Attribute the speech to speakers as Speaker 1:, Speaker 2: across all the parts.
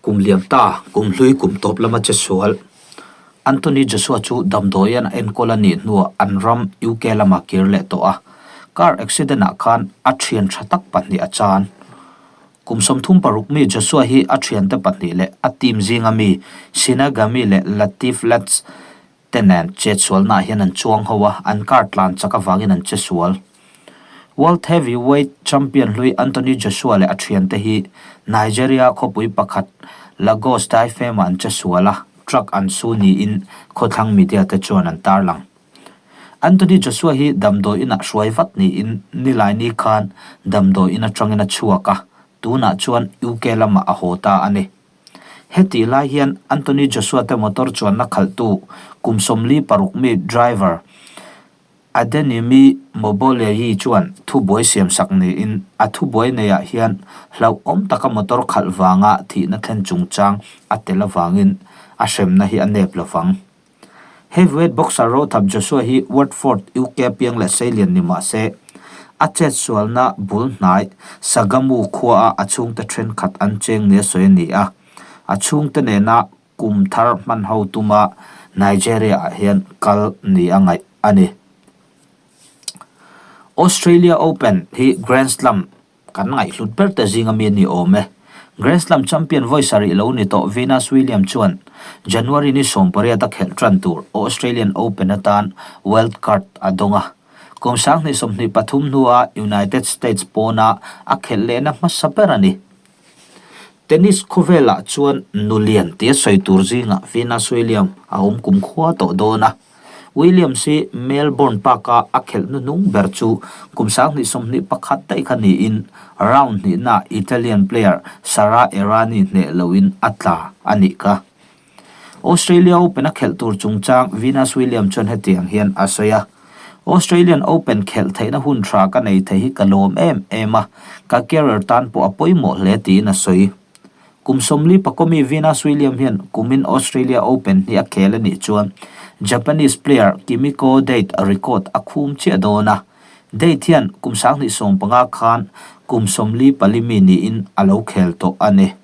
Speaker 1: Kum liam ta, kum hlui kum tawp lama che sual. Anthony Joshua chu damdawiin a enkawl a nih hnuah an ram UK lamah kir leh tawh a, car accident ah khan a thian tha tak pahnih a chan. Kum 36 mi Joshua hi a thiante pahnih leh a team zinga mi Shinagami leh Latif Lats te nen chetsualnaah hian an chuang ho a, an car tlan chak avangin an che sual. World Heavyweight Champion hlui Anthony Joshua leh a thiante hi Nigeria khawpui pakhat Lagos daifemah an che sual a, truck an su niin khawthlang media te chuan an tarlang. Anthony Joshua hi damdawi inah hruai vat niin Nilaini khan damdawi in atangin a chhuak a, tunah chuan UK lamah a haw ta a ni. Hetih lai hian Anthony Joshua te motor chuanna khalhtu kum 46 mi driver Adenimi Moboleyi chuan thubuai siamsak niin a thubuai neiah hian hlauhawm taka motor khalh vanga thihna thlen chungchang a tel avangin a hremna hi a nep lovang. Heavyweight boxer Rothap Joshua hi Watford, UK piang leh seilian ni mah se, a chetsualna bul hnai Sagamu khuaah a chhungte thenkhat an cheng nia sawi a ni a, a chhungte nena kum thar hman ho tuma Nigeria-ah hian kal ni a ngaih a ni. Australia Open hi Grand Slam Kan ngaihhlut ber te zinga mi a ni awm e. Grand Slam champion vawi sarih lo ni tawh Venus Williams chuan January ni 18 a khelh tan tur Australian Open atan wild card a dawng a. Kum 2023 hnua United States pawna a khelh lehna hmasa ber a ni. Tennis khawvelah chuan nulian tia sawi tur zingah Venus Williams a awm kumkhua tawh dawn a. Williams hi Melbourne Park-a a khelh hnuhnung ber chu kum 2021 daih kha niin round hnihnaah Italian player Sara Errani hneh loin a tla a nih kha. Australia Open a khelh tur chungchang Venus Williams chuan hetiang hian a sawi a, Australian Open khelh theihna hun tha ka nei thei hi ka lawm em em a, ka career tan pawh a pawimawh hle tiin a sawi. Kum 40 mi Venus Williams hian kumin Australia Open hi a khel a nih chuan Japanese player Kimiko Date record a khum chiah dawn a. Date hian kum 2015 khan kum 44 mi niin a lo khel tawh a ni.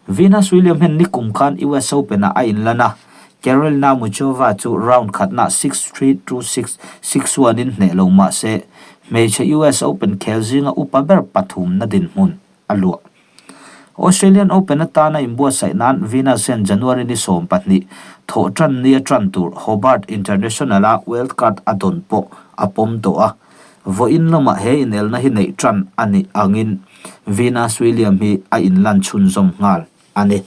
Speaker 1: Venus Williams hian nikum khan US Open-ah a inlan a, Karolina Muchova chu round khatnah 6-3, 2-6, 6-1 in hneh lo mah se hmeichhe US Open khel zinga upa ber pathumna dinhmun a luah. Australian Open atana inbuatsaih nan Venus hian January ni 12 thawh tan ni a tan tur Hobart International-a wild card a dawn pawh a pawm tawh a. Vawiin lamah he inelna hi neih tan a nih angin Venus Williams hi a inlan chhunzawm nghal a ni.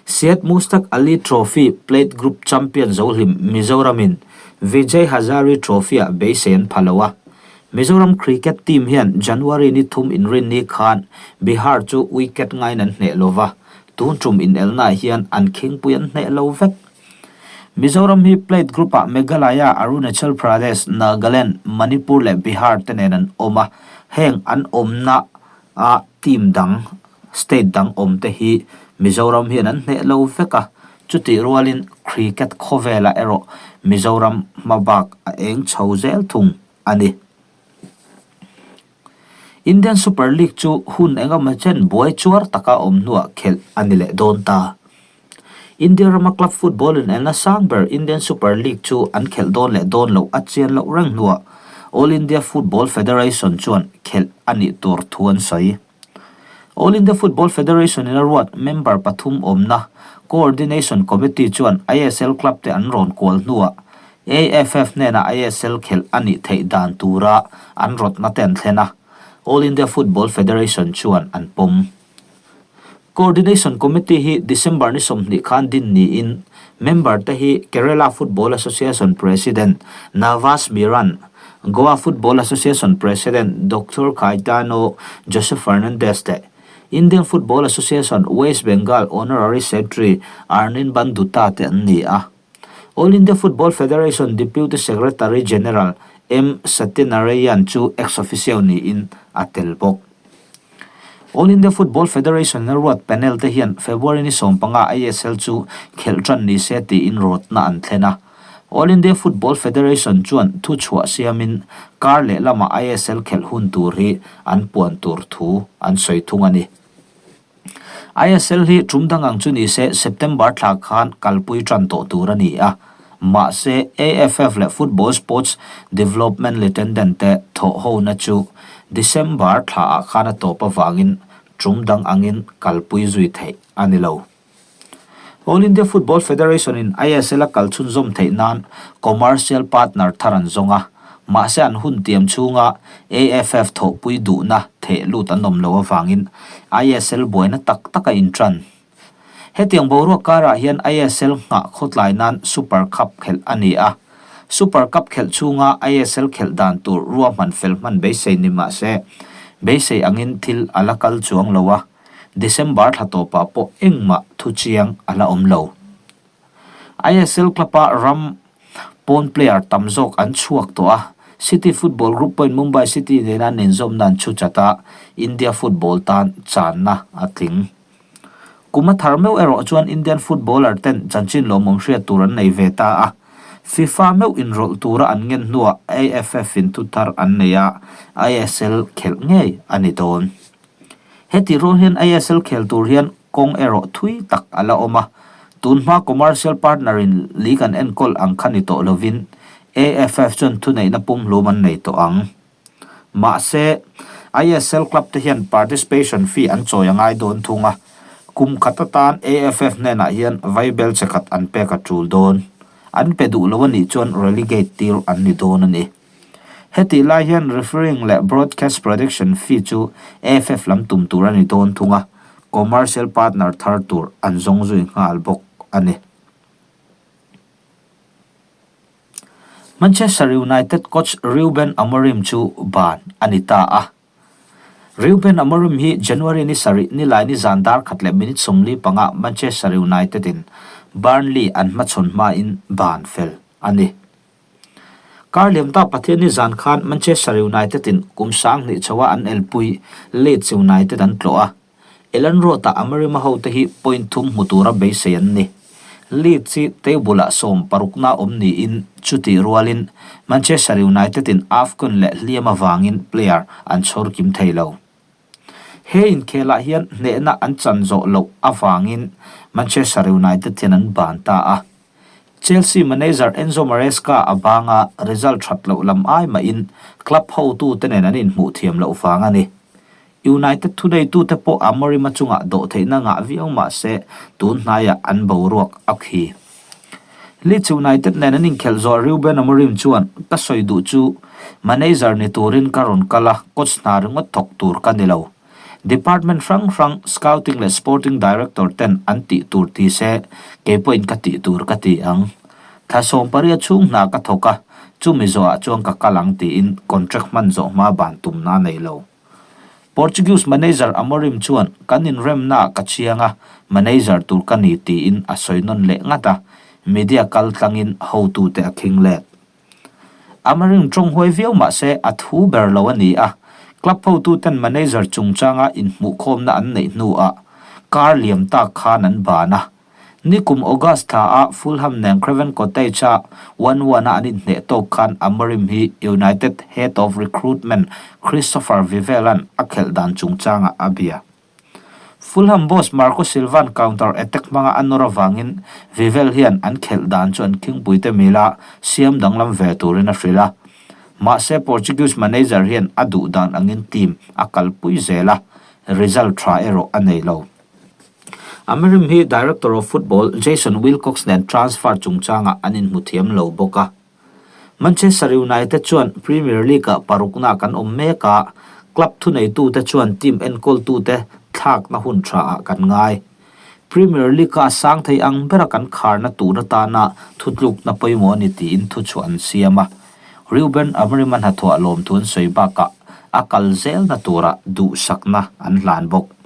Speaker 1: Syed Mushtaq Ali Trophy Plate Group champion Zohlim Mizoramin Vijay Hazare Trophy-ah beisei an pha lo a. Mizoram cricket team hian January ni thum inrinni khan Bihar chu wicket ngaiin an hneh lo va, tun tum inelnaah hian an khingpui an hneh lo vek. Mizoram hi Plate Group-ah Meghalaya, Arunachal Pradesh, Nagaland, Manipur leh Bihar te nen an awm a, heng an awmna ah team dang State dang awm te hi Mizoram hian an hneh lo vek a, chutih rualin cricket khawvelah erawh Mizoram hmabak a eng chho zel thung a ni. Indian Super League chu hun engemaw chen buai chuar taka awm hnuah khelh a ni leh dawn ta. India rama club football in elna sang ber Indian Super League chu an khelh dawn leh dawn loh a chian loh reng hnuah All India Football Federation chuan khelh a nih tur thu an sawi. All India Football Federation in a ruat member pathum awmna Coordination Committee chuan ISL club te an rawn kual hnuah AFF hnenah ISL khelh a nih theih dan tura an rawtna te an thlen a, All India Football Federation chuan an pawm. Coordination Committee hi December ni 20 khan din niin member te hi Kerala Football Association President Navas Miran, Goa Football Association President Doctor Caetano Joseph Fernandes leh Indian Football Association West Bengal Honorary Secretary Arninban Dutta te an ni a. All India Football Federation Deputy Secretary General M Satyanarayan chu ex-officio niin a tel bawk. All India Football Federation-a ruat panel te hian February ni 15 ISL chu khelh tan ni se tiin rawtna an thlen a. All India Football Federation chuan thuchhuah siamin kar lehlamah ISL khelh hun tur hi an puan tur thu an sawi thung a ni. ISL hi tum dang ang chu ni se September thla khan kalpui tan tawh tur a ni a, mahse AFF leh Football Sports Development Litenden te thawhhona chu December thlaah khan a tawp avangin tum dang angin kalpui zui theih a ni lo. All India Football Federation in ISL a kal chhunzawm theih nan commercial partner thar an zawng a, mahse an hun tiam chhunga AFF thawhpui duhna theh lut an awm loh avangin ISL buaina tak tak a intan. Hetiang boruak karah hian ISL nghah khawtlai nan Super Cup khelh a ni a, Super Cup khelh chhunga ISL khelh dan tur ruahman fel hman beisei ni mahse beisei angin thil a la kal chuang lo a. December thla tawpah pawh engmah thu chiang a la awm lo. ISL club-a ram pawn player tam zawk an chhuak tawh a, City Football Group pawhin Mumbai City nena ninzawmna an chhu chat a, India football tan channa a tling. Kum a thar meuh erawh chuan Indian footballer ten chanchin lawmawm hriat tur an nei ve ta a, FIFA meuh inrawlh tura an ngen hnuah AFF-in thu thar an nei a, ISL khelh ngei a ni dawn. Heti rual hian ISL khel tur hian kawng erawh thui tak a la awm a, tunhma commercial partner in league an enkawl ang kha ni tawh lovin AFF chuan thuneihna pumhlum an nei tawh ang. Mahse, ISL club te hian participation fee an chawi a ngai dawn thung a, kum khat atan AFF hnenah hian vaibel che khat an pek a tul dawn. An pe duh lo a nih chuan relegate tir an ni dawn a ni. Hetih lai hian refereeing leh broadcast production fee chu AFF lam tum tur a ni dawn thung a, commercial partner thar tur an zawng zui nghal bawk a ni. Manchester United coach Ruben Amorim chu ban a ni ta a. Ruben Amorim hi January ni sarih nilai ni zan dar khat leh minute 45 Manchester United in Burnley an hmachhawn hmain ban fel a ni. Kar liamta Pathianni zan khan Manchester United in kum 2000 chhoa an elpui Leeds United an tlawh a, Elland Road-ah Amorim-a hote hi point thum hmu tura beisei an ni. Leeds hi table-ah sawm parukna awm niin chutih rualin Manchester United in AFCON leh hliam avangin player an chhawr kim thei lo. He inkhelah hian hnehna an chan zawh loh avangin Manchester United hian an ban ta a. Chelsea manager Enzo Maresca a bang a, result that loh lam ai mahin club hotute nen an inhmuh thiam loh vang a ni. United thuneitute pawh Amorim a chungah dawhtheihna ngah viau mah se tun hnaiah an boruak a khi. Leeds United nen an inkhelh zawh Ruben Amorim chuan, Ka sawi duh chu manager ni turin ka rawn kal a, coach hna ringawt thawk tur ka ni lo. Department hrang hrang, Scouting leh Sporting Director ten an tih tur ti se, kei pawhin ka tih tur ka ti ang. Thla 18 chhung hna ka thawk a, chumi zawhah chuan ka kal ang tiin contract hman zawh hma ban tumna a nei lo. Portuguese manager Amorim chuan, Kan inremnaah ka chiang a, manager tur ka ni tiin a sawi nawn leh ngat a, media kal tlangin hotute a khing let. Amorim tawng huai viau mah se a thu ber lo a ni a, club hotuten manager chungchanga inhmuhkhawmna an neih hnuah kar liam tak khan an ban a. Nikum August thlaah Fulham nen Craven Cottage-a one-one-a an inhneh tawk khan Amorim hi United head of recruitment Christopher Vivell-a'n a khelh dan chungchangah a bia. Fulham boss Marco Silva-a'n counter attack hmanga a nawr avangin Vivell hian an khelh dan chu an khingpuite mila siam danglam ve turin a hrilh a. Mahse Portuguese manager hian a duh dan angin team a kalpui zel a, result tha erawh a nei lo. Amorim hi director of football Jason Wilcox nen transfer chungchangah an inhmu thiam lo bawk a. Manchester United chuan Premier League-ah parukna kan awm mek a, club thuneitute chuan team enkawltute thlakna hun thaah kan ngai. Premier League-a sang thei ang bera kan kharna tur atana thutlukna pawimawh a ni tiin thuchhuah an siam a. Ruben Amorim-a hnathawh lawmthu an sawi bakah a kal zelna turah duhsakna an hlan bawk.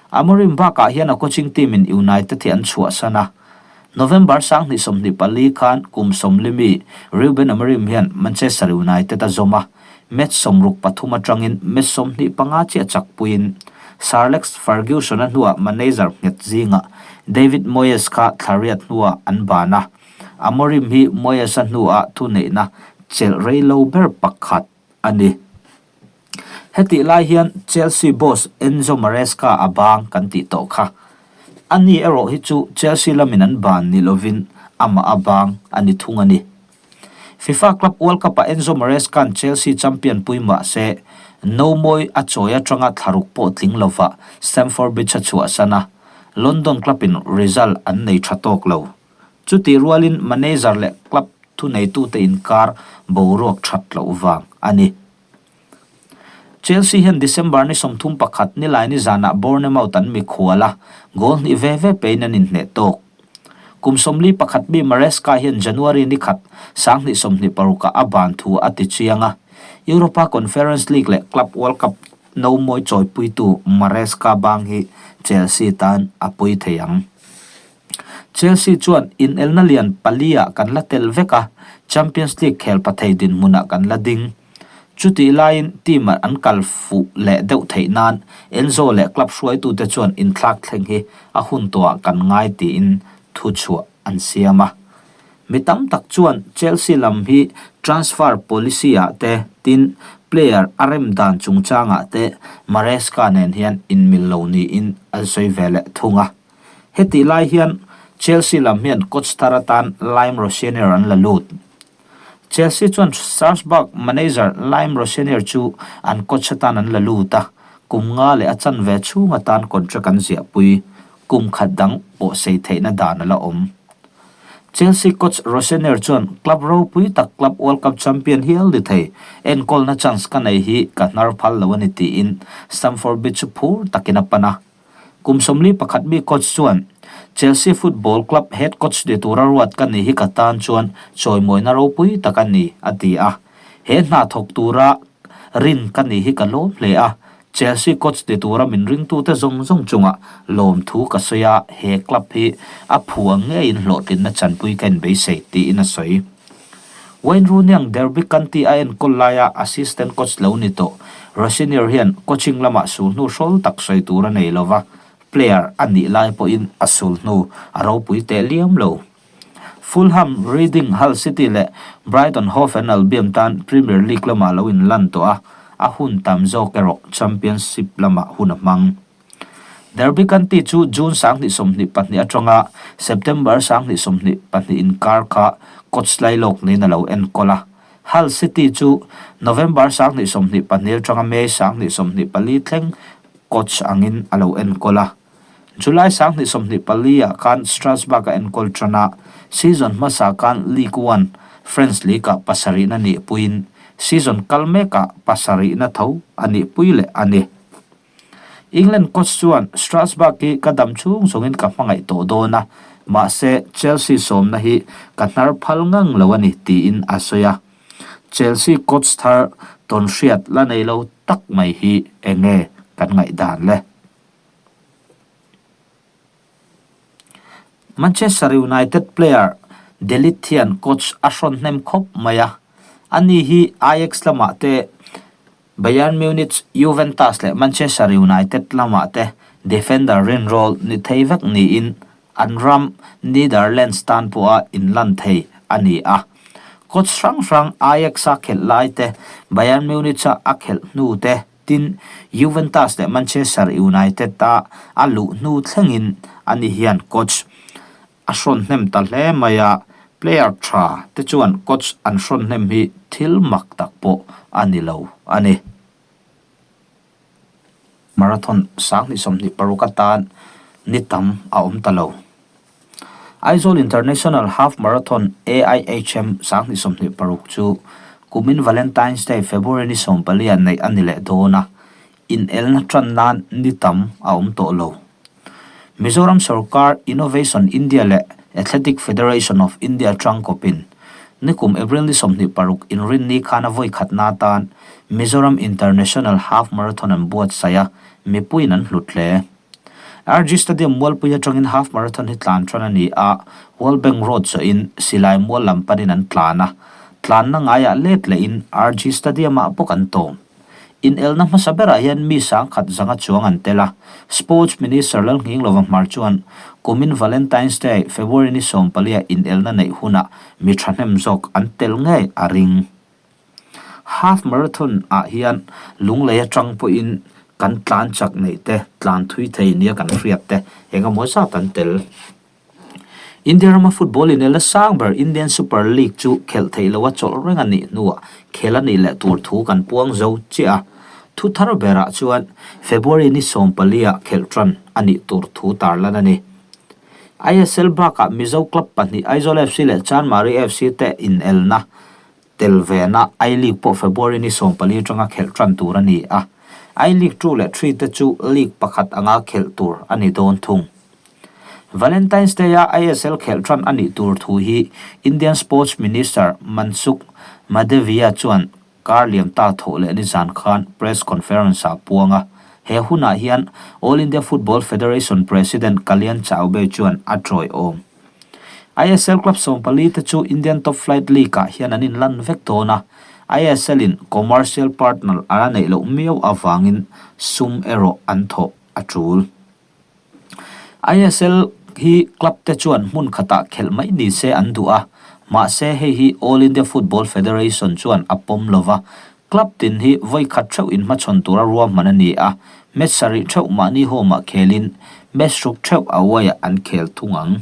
Speaker 1: Amorim bakah hian a coaching team in United hi an chhuahsan a. November 2024 khan kum 40 mi Ruben Amorim hian Manchester United a zawm a, match 63 atangin match 25 chiah chakpuiin Sir Alex Ferguson a hnuah manager nghet zingah David Moyes kha thla riat hnuah an ban a. Amorim hi Moyes a hnuah thuneihna chelh rei lo ber pakhat a ni. Hetih lai hian Chelsea boss Enzo Maresca a bang kan tih tawh kha. Ani erawh hi chu Chelsea lamin an ban ni lovin amah a bang a ni thung a ni. FIFA Club World Cup-ah Enzo Maresca-a'n Chelsea champion pui mah se, nomawi a chawi atanga thlaruk pawh tling lova Stamford Bridge a chhuahsan a, London club-in result an nei tha tawk lo. Chutih rualin manager leh club thuneitute inkar boruak that loh vang a ni. Chelsea hian December ni 31 Nilaini zanah Bournemouth an mikhual a, goal hnih ve ve pein an inhneh tawk. Kum 41 mi Maresca hian January ni khat 2026 ah a ban thu a ti chiang a, Europa Conference League leh Club World Cup nomawi chawipuitu Maresca bang hi Chelsea tan a pui thei ang. Chelsea chuan inelna lian pali-ah kan la tel vek a, Champions League khel pa thei dinhmunah kan la ding. Chutih laiin team an kal fuh leh deuh theih nan Enzo leh club hruaitute chuan inthlak thleng hi a hun tawhah kan ngai tiin thuchhuah an siam a. Mi tam tak chuan Chelsea lam hi transfer policy-ah te tin player a rem dan chungchangah te Maresca nen hian inmil lo niin an sawi ve leh thung a. Hetih lai hian Chelsea lam hian coach thar atan Liam Rosenior an la lut. Chelsea chuan Strasbourg manager Liam Rosenior chu an coach atan an la lut a, kum nga leh a chanve chhung atan contract an ziahpui, kum khat dang pawh sei theihna dan a la awm. Chelsea coach Rosenior chuan club ropui tak Club World Cup champion hial ni thei, enkawlna chance ka nei hi ka hnar phal lo a ni tiin Stamford Bridge chu phur takin a pan a. Kum 41 mi coach chuan, Chelsea Football Club head coach ni tura ruat ka ni hi ka tan chuan chawimawina ropui tak a ni, a ti a. He hna thawk tura rin ka ni hi ka lawm hle a, Chelsea coach ni tura min ringtute zawng zawng chungah lawmthu ka sawi a, he club hi a phu ang ngeiin hlawhtlinna chanpui ka inbeisei, tiin a sawi. Wayne Rooney ang Derby County a enkawl laia assistant coach lo ni tawh Rosenior hian coaching lamah sulhnu hrawl tak sawi tur a nei lova, player a nih lai pawhin a sulhnu a ropui teh liam lo. Fulham, Reading, Hull City leh Brighton Hove and Albion tan Premier League lamah lo inlan tawh a, a hun tam zawk erawh Championship lamah hun a hmang. Derby County chu June 2022 atanga September 2022 inkar kha coach lailawk niin a lo enkawl a. Hull City chu November 2022 atanga May 2024 thleng coach angin a lo enkawl a. July 2024 ah khan Strasbourg a enkawl tan a, season hmasa khan Ligue One, French League-ah pasarihna nihpuiin season kal mekah pasarihna tho a nihpui leh a ni. England coach chuan, Strasbourg hi ka dam chhung zawngin ka hmangaih tawh dawn a, mahse Chelsea sawmna hi ka hnar phal ngang lo a ni, tiin a sawi a. Chelsea coach thar tawnhriat la nei lo tak mai hi eng nge kan ngaihdan le? Manchester United player De Ligt hian coach a hrawn hnem khawp mai a, ani hi Ajax lamah te Bayern Munich, Juventus leh Manchester United lamah te defender rinrawl ni thei vek niin an ram Netherlands tan pawha inlan thei a ni a. Coach hrang hrang Ajax-a khelh lai te, Bayern Munich-a a khelh hnu te, tin Juventus leh Manchester United-a a luh hnu thlengin ani hian coach A hrawn hnem ta hle mai a, player tha te chuan coach an hrawn hnem hi thil mak tak pawh a ni lo a ni. Marathon 2026 atan ni tam a awm ta lo. Aizawl International Half Marathon, AIHM, 2026 chu kumin Valentine's Day February ni 14 ah neih a ni leh dawn a, inelna tan nan ni tam a awm tawh lo. Mizoram sorkar Innovation India leh Athletic Federation of India tangkawpin nikum April ni 26 inrinni khan a vawi khatna atan Mizoram International Half Marathon an buatsaih a, mipuiin an hlut hle. RG Stadium mualpui atangin Half Marathon hi tlan tan a ni a, World Bank Road zawhin Silai mual lam panin an tlan a, tlanna ngaiah let lehin RG Stadium-ah bawk an tawm. Inelna hmasa berah hian mi 10,000 zanga chuang an tel a, Sports Minister Lalnghinglova Hmar chuan kumin Valentine's Day, February ni 14 ah inelna neih hunah mi thahnem zawk an tel ngei a ring. Half Marathon ah hian Lunglei atang pawhin kan tlan chak neih te, tlan thui thei nia kan hriat te eng emaw zat an tel. India rama football inel a sang ber Indian Super League chu khelh theih loha chawlh reng a nih hnuah khel a nih leh tur thu kan puang zo chiah a. Thu thar berah chuan February ni sawmpalia khelh tan a nih tur thu tarlan a ni. ISL bakah Mizo club pahnih Aizawl FC leh Chanmari FC te inelna tel vena I-League pawh February ni 14 atanga khelh tan tur a ni a. I-League 2 leh 3 te chu league pakhat anga khelh tur a ni dawn thung. Valentine's Day-a ISL khelh tan a nih tur thu hi Indian Sports Minister Mansukh Mandaviya chuan Kar liam ta thawh leh nizan khan press conference ah puang a, he hunah hian All India Football Federation President Kalyan Chaubey chuan a tawiawm. ISL club 14 te chu Indian Top Flight League ah hian an inlan vek dawn a, ISL in commercial partner a la neih loh miau avangin sum erawh an thawh a tul. ISL hi club te chuan hmun khatah khelh mai ni se an duh a, mahse hei hi All India Football Federation chuan a pawm lo va, club tin hi vawi khat theuh inhmachhawn tura ruahman a ni a, match sarih theuh mahni home ah khelin match ruk theuh away ah an khel thung ang.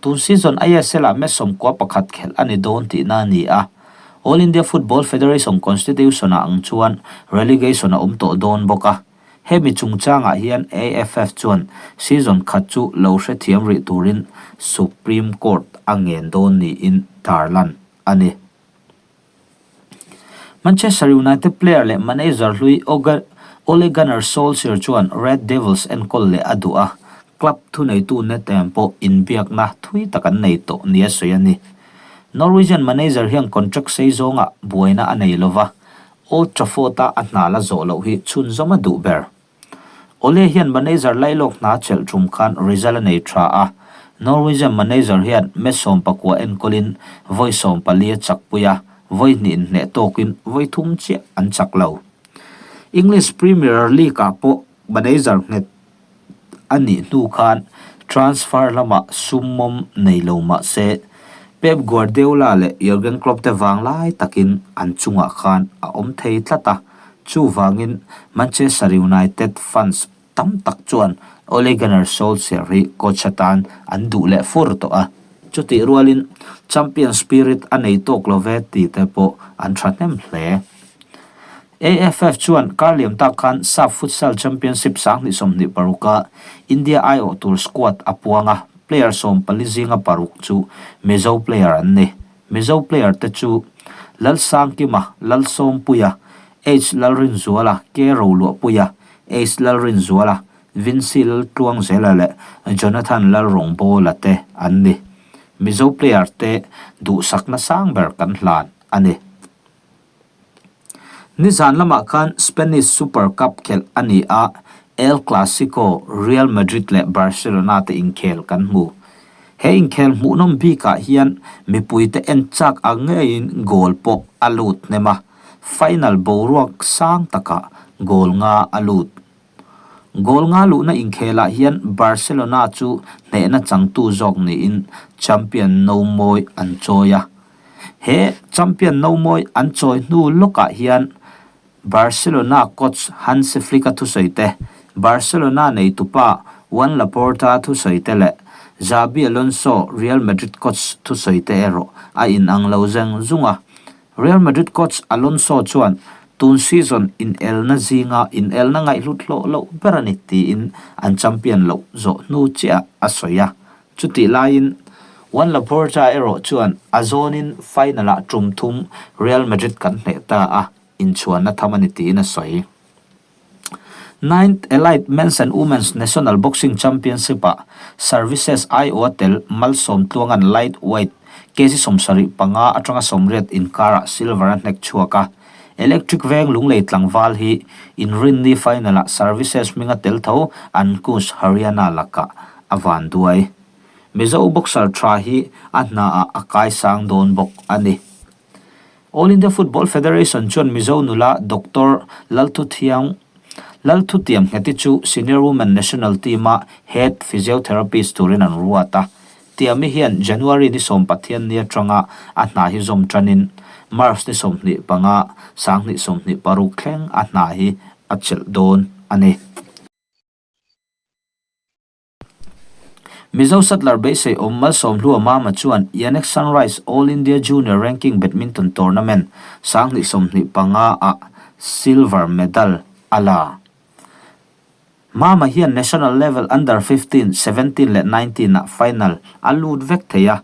Speaker 1: Tun season ISL ah match 11 khelh a ni dawn tihna a ni a, All India Football Federation Constitution ah ang chuan relegation a awm tawh dawn bawk a. Hemi chungchangah hian AFF chuan season khat chu lo hrethiam rih turin Supreme Court a ngen dawn niin tarlan a ni. Manchester United player leh manager hlui Ole Gunnar Solskjaer chuan Red Devils enkawl leh a duh a, club thuneitu Netem pawh inbiakna thui tak an nei tawh nia sawi a ni. Norwegian manager hian contract sei zawngah buaina a nei lova, Old Trafford-a a hna la zawh loh hi chhunzawm a duh ber. Ole hian manager lailawk hna chelh tum khan result a nei tha a, Norwegian manager hian match 19 enkawlin vawi 14 a chakpui a, vawi hnih inhneh tawkin vawi thum chiah an chak lo. English Premier League-ah pawh manager nghet a nih hnu khan transfer lamah sum mawm nei lo mah se, Pep Guardiola leh Jurgen Klopp te vang lai takin an chungah khan a awm thei tlat a, chuvangin Manchester United fans tam tak chuan Ole Gunnar Solskjaer hi coach atan an duh leh fur tawh a, chutih rualin champion spirit a nei tawk lo ve tih te pawh an thahnem hle. AFF chuan kar liam tak khan SAFF Futsal Championship 2026-a India aiawh tur squad a puang a, player 14 zinga paruk chu Mizo player an ni. Mizo player te chu Lalsangkima, Lalsawmpuia, H Lalrinzuala, K Roluahpuia, H Lalrinzuala, Vincy Laltluangzela leh Jonathan Lalrawngbawla te an ni. Mizo player te duhsakna sang ber kan hlan a ni. Nizan lamah khan Spanish Super Cup khelh a ni a, El Clasico, Real Madrid leh Barcelona te inkhel kan hmu. He inkhel hmuhnawm bikah hian mipuite en chak ang ngeiin goal pawh a lut hnem a, final boruak sang takah goal nga a lut. Goal nga luhna inkhelah hian Barcelona chu hnehna changtu zawk niin champion no mawi an chawi a. He champion no mawi an chawi hnu lawkah hian Barcelona coach Hansi Flick-a thusawi te, Barcelona neitupa Juan Laporta thusawi te leh Xabi Alonso, Real Madrid coach thusawi te erawh a inang lo zeng zung a. Real Madrid coach Alonso chuan tun season inelna zinga inelna ngaihhlut hlawh loh ber a ni tiin an champion loh zawh hnu chiah a sawi a. Chutih laiin Juan Laporta erawh chuan a zawnin final-ah tum thum Real Madrid kan hneh ta a, inchhuanna tham a ni tiin a sawi. Ninth Elite Men's and Women's National Boxing Championship-ah Services aiawha tel Malsawm Tluanga'n Lightweight kg 75 atanga 80 inkarah silver a hnek chhuak a. Electric Veng Lunglei tlangval hi Inrinni final-ah Services hminga tel tho Ankush Haryana lakah a van duai. Mizo boxer tha hi a hnaah a kaisang dawn bawk a ni. All India Football Federation chuan Mizo nula Doctor Lalthuthiang Lalthutiam Ngheti chu Senior Women National Team-a Head Physiotherapist turin an ruat a. Tiami hian January ni 10 Pathianni atanga a hna hi zawm tanin. March ni 25, 2026 thleng a hna hi a chelh dawn a ni. Mizo Shuttler beisei awm Malsawmhlua Mama chuan Yonex Sunrise All India Junior Ranking Badminton Tournament 2025 ah silver medal a la. Mama hian National Level Under 15, 17 leh 19 ah final a lut vek thei a.